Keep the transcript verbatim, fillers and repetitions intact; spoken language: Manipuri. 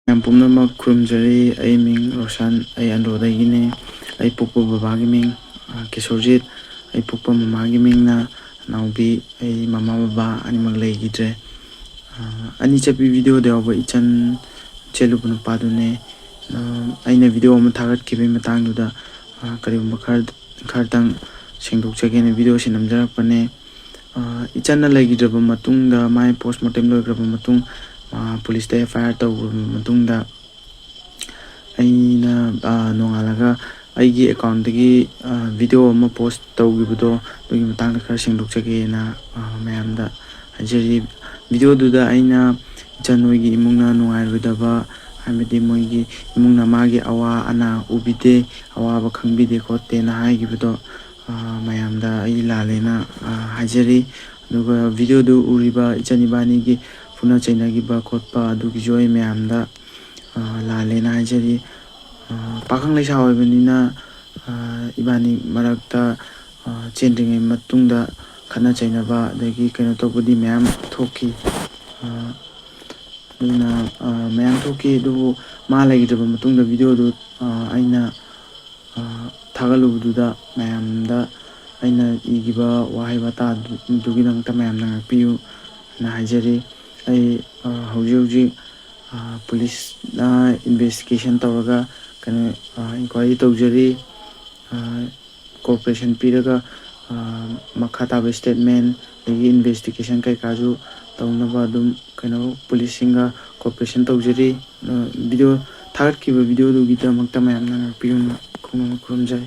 ꯃꯌꯥꯝ ꯄꯨꯝꯅꯃꯛ ꯈꯨꯔꯨꯝꯖꯔꯤ꯫ ꯑꯩ ꯃꯤꯡ ꯔꯣꯁꯟ, ꯑꯩ ꯑꯟꯗ꯭ꯔꯣꯗꯒꯤꯅꯦ꯫ ꯑꯩ ꯄꯣꯛꯄ ꯕꯕꯥꯒꯤ ꯃꯤꯡ, ꯑ, ꯀꯤꯁꯣꯔꯖꯤꯠ, ꯑꯩ ꯄꯣꯛꯄ ꯃꯃꯥꯒꯤ ꯃꯤꯡꯅ ꯅꯥꯎꯕꯤ, ꯑꯩ ꯃꯃꯥ ꯕꯕꯥ ꯑꯅꯤꯃꯛ ꯂꯩꯈꯤꯗ꯭ꯔꯦ꯫ ꯑ, ꯑꯅꯤ ꯆꯠꯄꯤ ꯚꯤꯗꯤꯑꯣꯗ ꯌꯥꯎꯕ ꯏꯆꯟ ꯆꯦꯜꯂꯨꯕ ꯅꯨꯄꯥꯗꯨꯅꯦ꯫ ꯑ, ꯑꯩꯅ ꯚꯤꯗꯤꯑꯣ ꯑꯃ ꯊꯥꯒꯠꯈꯤꯕꯒꯤ ꯃꯇꯥꯡꯗꯨꯗ, ꯑ, ꯀꯔꯤꯒꯨꯝꯕ ꯈꯔ, ꯈꯔꯇꯪ ꯁꯦꯡꯗꯣꯛꯆꯒꯦꯅ ꯚꯤꯗꯤꯑꯣꯁꯤ ꯅꯝꯖꯔꯛꯄꯅꯦ꯫ ꯑ, ꯏꯆꯟꯅ ꯂꯩꯈꯤꯗ꯭ꯔꯕ ꯃꯇꯨꯡꯗ, ꯃꯥꯏ ꯄꯣꯁꯃꯣꯔꯇꯦꯝ ꯂꯣꯏꯈ꯭ꯔꯕ ꯃꯇꯨꯡ, ꯑ, ꯄꯨꯂꯤꯁꯇ ꯑꯦꯐ ꯑꯥꯏ ꯑꯥꯔ ꯇꯧꯈ꯭ꯔꯕ ꯃꯇꯨꯡꯗ, ꯑꯩꯅ, ꯑ, ꯅꯣꯡꯉꯥꯜꯂꯒ ꯑꯩꯒꯤ ꯑꯦꯀꯥꯎꯟꯗꯒꯤ, ꯑ, ꯚꯤꯗꯤꯑꯣ ꯑꯃ ꯄꯣꯁ ꯇꯧꯈꯤꯕꯗꯣ, ꯑꯗꯨꯒꯤ ꯃꯇꯥꯡꯗ ꯈꯔ ꯁꯦꯡꯗꯣꯛꯆꯒꯦꯅ, ꯑ, ꯃꯌꯥꯝꯗ ꯍꯥꯏꯖꯔꯤ꯫ ꯚꯤꯗꯤꯑꯣꯗꯨꯗ ꯑꯩꯅ ꯏꯆꯟ ꯍꯣꯏꯒꯤ ꯏꯃꯨꯡꯅ ꯅꯨꯡꯉꯥꯏꯔꯣꯏꯗꯕ, ꯍꯥꯏꯕꯗꯤ ꯃꯣꯏꯒꯤ ꯏꯃꯨꯡꯅ ꯃꯥꯒꯤ ꯑꯋꯥ ꯑꯅꯥ ꯎꯕꯤꯗꯦ, ꯑꯋꯥꯕ ꯈꯪꯕꯤꯗꯦ ꯈꯣꯠꯇꯦꯅ ꯍꯥꯏꯈꯤꯕꯗꯣ, ꯑ, ꯃꯌꯥꯝꯗ ꯑꯩ ꯂꯥꯜꯂꯦꯅ, ꯑ, ꯍꯥꯏꯖꯔꯤ꯫ ꯑꯗꯨꯒ ꯚꯤꯗꯤꯑꯣꯗꯨ ꯎꯔꯤꯕ ꯏꯆꯟ ꯏꯕꯥꯅꯤꯒꯤ ꯐꯨꯅ ꯆꯩꯅꯈꯤꯕ ꯈꯣꯠꯄ ꯑꯗꯨꯒꯤꯁꯨ ꯑꯩ ꯃꯌꯥꯝꯗ, ꯑ, ꯂꯥꯜꯂꯦꯅ ꯍꯥꯏꯖꯔꯤ꯫ ꯑ, ꯄꯥꯈꯪ ꯂꯩꯁꯥ ꯑꯣꯏꯕꯅꯤꯅ, ꯑ, ꯏꯕꯥꯅꯤ ꯃꯔꯛꯇ, ꯑ, ꯆꯦꯟꯗ꯭ꯔꯤꯉꯩ ꯃꯇꯨꯡꯗ ꯈꯠꯅ ꯆꯩꯅꯕ ꯑꯗꯒꯤ ꯀꯩꯅꯣ ꯇꯧꯕꯗꯤ ꯃꯌꯥꯝ ꯊꯣꯛꯈꯤ꯫ ꯑ, ꯑꯗꯨꯅ, ꯑ, ꯃꯌꯥꯝ ꯊꯣꯛꯈꯤ, ꯑꯗꯨꯕꯨ ꯃꯥ ꯂꯩꯈꯤꯗ꯭ꯔꯕ ꯃꯇꯨꯡꯗ ꯚꯤꯗꯤꯑꯣꯗꯨ, ꯑ, ꯑꯩꯅ, ꯑ, ꯊꯥꯒꯠꯂꯨꯕꯗꯨꯗ ꯃꯌꯥꯝꯗ ꯑꯩꯅ ꯏꯈꯤꯕ ꯋꯥꯍꯩ ꯋꯥꯇꯥꯗꯨꯒꯤꯗꯃꯛꯇ ꯃꯌꯥꯝꯅ ꯉꯥꯛꯄꯤꯌꯨꯅ ꯍꯥꯏꯖꯔꯤ꯫ ꯑꯩ, ꯑ, ꯍꯧꯖꯤꯛ ꯍꯧꯖꯤꯛ, ꯑ, ꯄꯨꯂꯤꯁꯅ ꯏꯟꯚꯦꯁꯇꯤꯒꯦꯁꯟ ꯇꯧꯔꯒ, ꯀꯩꯅꯣ, ꯑ, ꯏꯟꯀ꯭ꯋꯥꯏꯔꯤ ꯇꯧꯖꯔꯤ꯫ ꯑ, ꯀꯣꯑꯣꯄꯔꯦꯁꯟ ꯄꯤꯔꯒ, ꯑ, ꯃꯈꯥ ꯇꯥꯕ ꯁ꯭ꯇꯦꯠꯃꯦꯟ ꯑꯗꯒꯤ ꯏꯟꯚꯦꯁꯇꯤꯒꯦꯁꯟ ꯀꯩꯀꯥꯁꯨ ꯇꯧꯅꯕ ꯑꯗꯨꯝ, ꯀꯩꯅꯣ, ꯄꯨꯂꯤꯁꯁꯤꯡꯒ ꯀꯣꯑꯣꯄꯔꯦꯁꯟ ꯇꯧꯖꯔꯤ꯫ ꯑ, ꯚꯤꯗꯤꯑꯣ ꯊꯥꯒꯠꯈꯤꯕ ꯚꯤꯗꯤꯑꯣꯗꯨꯒꯤꯗꯃꯛꯇ ꯃꯌꯥꯝꯅ ꯉꯥꯛꯄꯤꯌꯨꯅ ꯈꯨꯔꯨꯝꯖꯔꯤ꯫